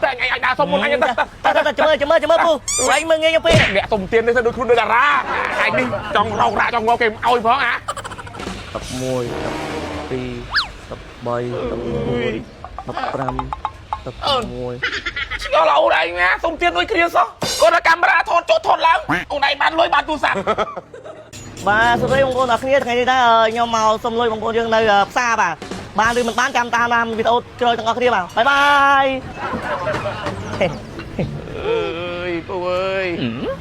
តែអញអាចដើរសុំមុនអញទៅ តើតើចាំមើលចាំមើលចាំមើលពូឯងមើលងាយខ្ញុំពេក អ្នកសុំទាននេះទៅដូចខ្លួនដូចតារាឯងនេះចង់រោគរាក់ចង់ងាប់គេមិនអោយផងអា 11 12 13 14 15 16 ឆ្ងល់អូនឯងណាសុំទានដូចគ្នាសោះគាត់តែកាមេរ៉ាថតចុះថតឡើងអូនឯងបានលុយបានទូរស័ព្ទ បាទសួស្តីបងប្អូនអរគ្នាថ្ងៃនេះដែរខ្ញុំមកសុំលុយបងប្អូនយើងនៅផ្សារបាទបានឬមិនបានចាំតាមតាមវីដេអូក្រោយទាំងអស់គ្នាបាទបាយបាយ អើយពូអើយ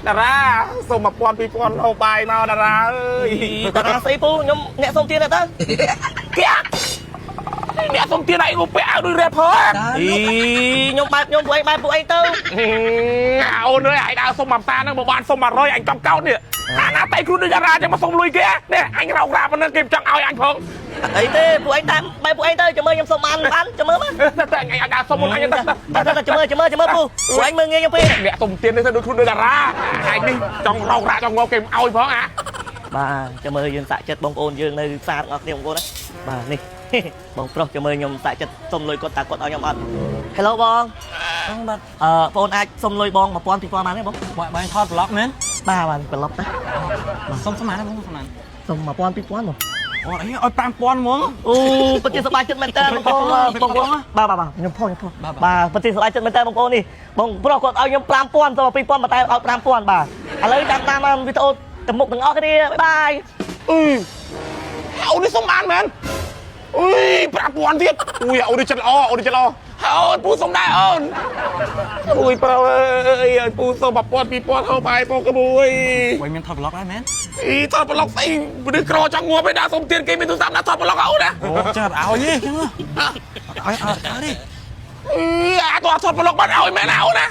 តារាសុំ1000 2000ហូបបាយមកតារាអើយ តារាស្អីពូខ្ញុំអ្នកសុំទានទៅ គៀកអ្នកសុំទានឯងពាក់អាវដូច rapper អីខ្ញុំបែបខ្ញុំពួកឯងបែបពួកឯងទៅ អូនអើយឯងដើរសុំមួយផ្សារហ្នឹងបើបានសុំ100អញចង់កោតនេះអាណាតែខ្លួនដូចតារាចឹងមកសុំលុយគេនេះអញរោគរាប៉ុណ្ណឹងគេមិនចង់ឲ្យអញផង អីទេពួកឯងតាមបែបពួកឯងទៅចាំមើលខ្ញុំសុំបានបានចាំមើលមក តែអញអាចដើរសុំមុនអញទៅ តើតើចាំមើលចាំមើលចាំមើលពូពួកឯងមើលងាយខ្ញុំពេក អ្នកសុំទាននេះទៅដូចខ្លួនដូចតារាឯងនេះចង់រោគរាក់ចង់ងាប់គេមិនឲ្យផងអា បាទចាំមើលយើងសាក់ចិត្តបងប្អូនយើងនៅផ្សារទាំងអស់គ្នាបងប្អូនណាបាទនេះ បងប្រុសចាំមើលខ្ញុំសាក់ចិត្តសុំលុយគាត់តើគាត់ឲ្យខ្ញុំអត់ Hello បង បាទ អឺបងអូនអាចសុំលុយបង1000 2000បានទេបង បងបងថត vlog មែន បាទបាទប្រឡប់ណា សុំស្មានបងស្មាន សុំ1000 2000បង អូអីឲ្យ5000ហ្មង អូពិតជាសប្បាយចិត្តមែនតើបងប្អូនបងប្អូនបាទបាទបាទខ្ញុំផុសខ្ញុំផុសបាទពិតជាសប្បាយចិត្តមែនតើបងប្អូននេះបងប្រុសគាត់ឲ្យខ្ញុំ5000សុំ2000ប៉ុន្តែឲ្យ5000បាទឥឡូវតាមតាមវីដេអូទៅមុខទាំងអស់គ្នាបាយបាយ អឺអូននេះសុំបានមែនអុយ5000ទៀតអុយអូននេះចិត្តល្អអូននេះចិត្តល្អអូនពូសុំដែរអូនអុយប្រុសអើយឲ្យពូសុំ1000 2000ហូបបាយពូក្មួយ បងមានថត vlog ដែរមែន អីថតប្លុកស្អីមនុស្សក្រចង់ងាប់ឯណាសុំទានគេមានទូរស័ព្ទណាថតប្លុកអូនណា អូចាត់ឲ្យទេចឹងអត់ឲ្យអត់ឲ្យទេ អឺអាតថតប្លុកបានឲ្យមែនអូនណា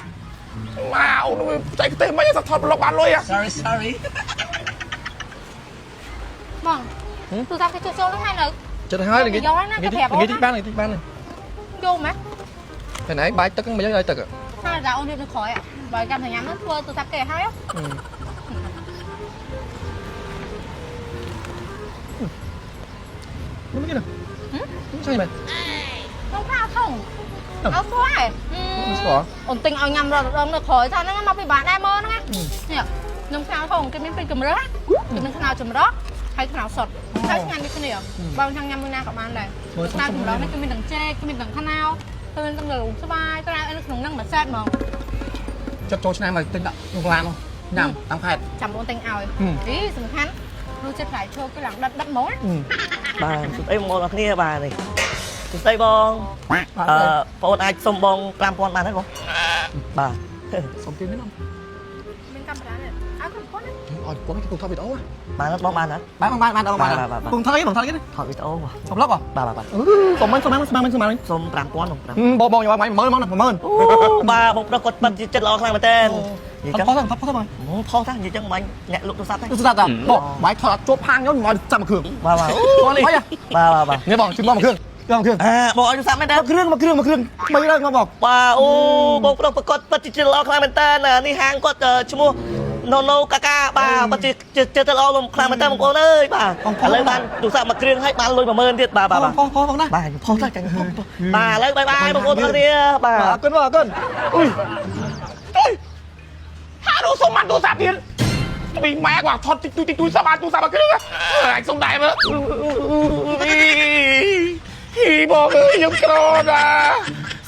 ម៉ាអូនចៃទេមិនថតប្លុកបានលុយ Sorry sorry បងទូរស័ព្ទគេជួសជុលហ្នឹងហើយនៅ ចិត្តហើយល្ងាច យកហើយណាគេប្រាប់អូន ល្ងាចតិចបានល្ងាចតិចបាន យកម៉េច តែណៃបាយទឹកហ្នឹងមិនយកឲ្យទឹក ហើយដល់អូនរៀបនៅក្រោយបើកម្មសញ្ញាហ្នឹងធ្វើទូរស័ព្ទគេហើយ មិនគេណាមិនស្អីមែន ខ្ញុំថាធំអត់ស្គាល់ មិនស្គាល់ អូនទិញឲ្យញ៉ាំរត់ដងនៅក្រោយថាហ្នឹងមកពីបាក់ដែរមើលហ្នឹងនេះខ្ញុំខ្នោធំគេមានពីរកម្រើសគេមានខ្នោចម្រោះហើយខ្នោសុតហើយឆ្ងាញ់ដូចគ្នាបងចង់ញ៉ាំមួយណាក៏បានដែរខ្នោចម្រោះនេះគេមានទាំងចេកគេមានទាំងខ្នោគេមានទាំងល្លូស្វាយត្រាវអីនៅក្នុងហ្នឹងមួយសេតហ្មង ចិត្តចូលឆ្នាំមកទិញដាក់ក្នុងឡាននោះញ៉ាំតាមខេត្ត ចាំអូនទិញឲ្យអីសំខាន់រសជាតិផ្លែឈើគេឡើងដិតដិតហ្មង បាទសួស្តីបងប្អូនអរគ្នាបាទនេះសួស្តីបងអឺបងអូនអាចសុំបង5000បានទេបងបាទ សុំទៀតមែន មានកាមេរ៉ានេះឲ្យខ្ញុំគាត់ណា អត់គាត់គេពុំថតវីដេអូ បានទេបងបានទេ បានបានបានបានពុំថតអីបងថតអី ថតវីដេអូបង ថត vlog ហ៎ បាទបាទបាទ សុំមិនសុំមិនសុំមិនសុំមិន សុំ5000បង5000 បងបងយកមក10000មក10000 អូបាទបងប្រុសគាត់ប៉ិនជាចិត្តល្អខ្លាំងមែនតើនិយាយចឹង ថតថតថតបង ផុសតានិយាយចឹងបាញ់អ្នកលក់ទូរស័ព្ទទេ ទូរស័ព្ទតាបងបាយថតអត់ជួបផាងខ្ញុំមកចាប់មួយគ្រឿង បាទបាទអូ នេះ បាទបាទបាទ នេះបងជិះមកមួយគ្រឿងយកមួយគ្រឿង អាបងឲ្យទូរស័ព្ទមែនតើ មួយគ្រឿងមួយគ្រឿងមួយគ្រឿងបីដល់មកបង បាទអូបងប្រុសប្រកាសពិតជាចិត្តល្អខ្លាំងមែនតើនេះហាងគាត់ឈ្មោះណូណូកាកាបាទពិតជាចិត្តល្អខ្លាំងមែនតើបងប្អូនអើយបាទឥឡូវបានទូរស័ព្ទមួយគ្រឿងហើយបានលុយ10000ទៀតបាទបាទបាទ ផុសផុសបងណា បាទផុសទៅចាញ់ផុសបាទឥឡូវបាយបាយបងប្អូនទាំងគ្នាបាទ អរគុណបងអរគុណ អុយអុយហានោះសុំបានទូរស័ព្ទទៀតពីម៉ែគាត់ថតតិចទួយតិចទួយសបានទូរស័ព្ទមកគ្រឿងអញសុំដែរមើលហ៊ីបងអើយខ្ញុំក្រណា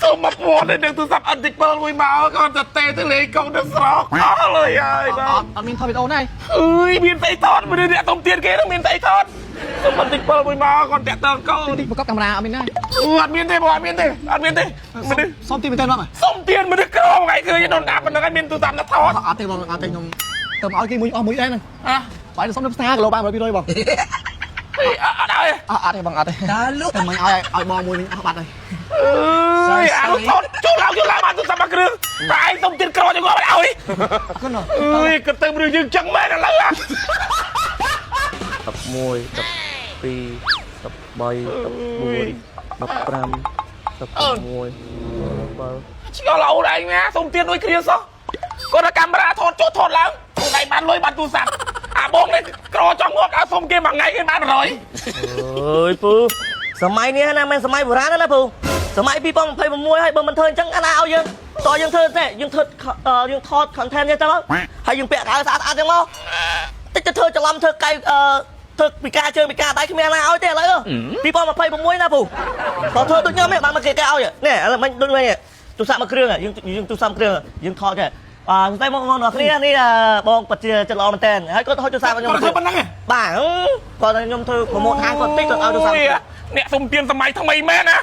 សុំមកពាន់នឹងទូរស័ព្ទអិនតិច7មួយមកគាត់ទៅទេទៅលេងកងទៅស្រកអស់លុយហើយបង អត់អត់មានថតវីដេអូណា អើយមានស្អីថតមនុស្សអ្នកសុំទៀតគេនឹងមានស្អីថតសុំបន្តិច7មួយមកគាត់តាក់តងកូន តិចប្រកបកាមេរ៉ាអត់មានណា អត់មានទេបងអត់មានទេអត់មានទេមនុស្ស សុំទីមែនតើបង សុំទៀតមនុស្សក្រថ្ងៃឃើញដុនដាប៉ុណ្ណឹងហើយមានទូរស័ព្ទណាថត អត់ទេបងអត់ទេខ្ញុំទៅមកឲ្យគេមួយអស់មួយដែរហ្នឹង ហ៎ បាយទៅសុំនៅផ្សារគីឡូបាន100 200បង អត់ឲ្យ អត់អត់ទេបងអត់ទេតើលុតែមិនឲ្យឲ្យបងមួយវិញអស់បាត់ហើយ អើយអានោះថតចូលឡើងចូលឡើងបានទូរស័ព្ទមកគ្រឿងតែឯងសុំទៀតក្រចងអត់ឲ្យ អរគុណ អើយក៏ទៅរឿងយើងចឹងមែនឥឡូវ 11 12 13 14 15 16 7 ឆ្ងល់អូនឯងណាសុំទៀតដូចគ្នាសោះគាត់តែកាមេរ៉ាថតចុះថតឡើងអូនឯងបានលុយបានទូរស័ព្ទអាបងនេះក្រចង់ងាប់ដល់សុំគេមួយថ្ងៃគេបាន100 អើយពូសម័យនេះណាមិនសម័យបុរាណណាពូ សម័យ2026ហើយបើមិនធ្វើអញ្ចឹងអាណាឲ្យយើងតយើងធ្វើទេយើងធ្វើយើងថត content នេះទៅហើយយើងពាក់កៅស្អាតស្អាតចឹងមកតិចទៅធ្វើច្រឡំធ្វើកៅអឺធ្វើពីការជើងពីការដៃគ្មានណាឲ្យទេឥឡូវ2026ណាពូតធ្វើដូចខ្ញុំនេះបានមកគេគេឲ្យនេះឥឡូវមិញដូចវិញទូរស័ព្ទមួយគ្រឿងយើងយើងទូរស័ព្ទមួយគ្រឿងយើងថតចេះបាទតែបងប្អូនទាំងគ្នានេះបងពិតជាចិត្តល្អមែនតើហើយគាត់ថតទូរស័ព្ទខ្ញុំ គាត់ធ្វើប៉ុណ្ណឹង បាទគាត់ខ្ញុំធ្វើ promote ហាងគាត់តិចគាត់ឲ្យទូរស័ព្ទ អ្នកសុំទានសម័យថ្មីមែនណា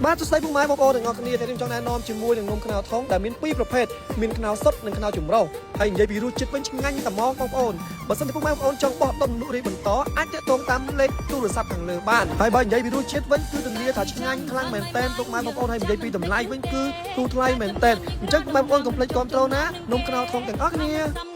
បាទសួស្តីពុកម៉ែបងប្អូនទាំងអស់គ្នាតែខ្ញុំចង់ណែនាំជាមួយនឹងនំខ្នុរថងដែលមានពីរប្រភេទមានខ្នុរសុទ្ធនិងខ្នុរចម្រុះហើយនិយាយពីរសជាតិវិញឆ្ងាញ់តែហ្មងបងប្អូនបើសិនជាពុកម៉ែបងប្អូនចង់បោះដុំលក់រីបន្តអាចទាក់ទងតាមលេខទូរស័ព្ទខាងលើបានហើយបើនិយាយពីរសជាតិវិញគឺធានាថាឆ្ងាញ់ខ្លាំងមែនទែនពុកម៉ែបងប្អូនហើយនិយាយពីតម្លៃវិញគឺទូថ្លៃមែនទែនអញ្ចឹងពុកម៉ែបងប្អូនកុំភ្លេចគាំទ្រណានំខ្នុរថងទាំងអស់គ្នា។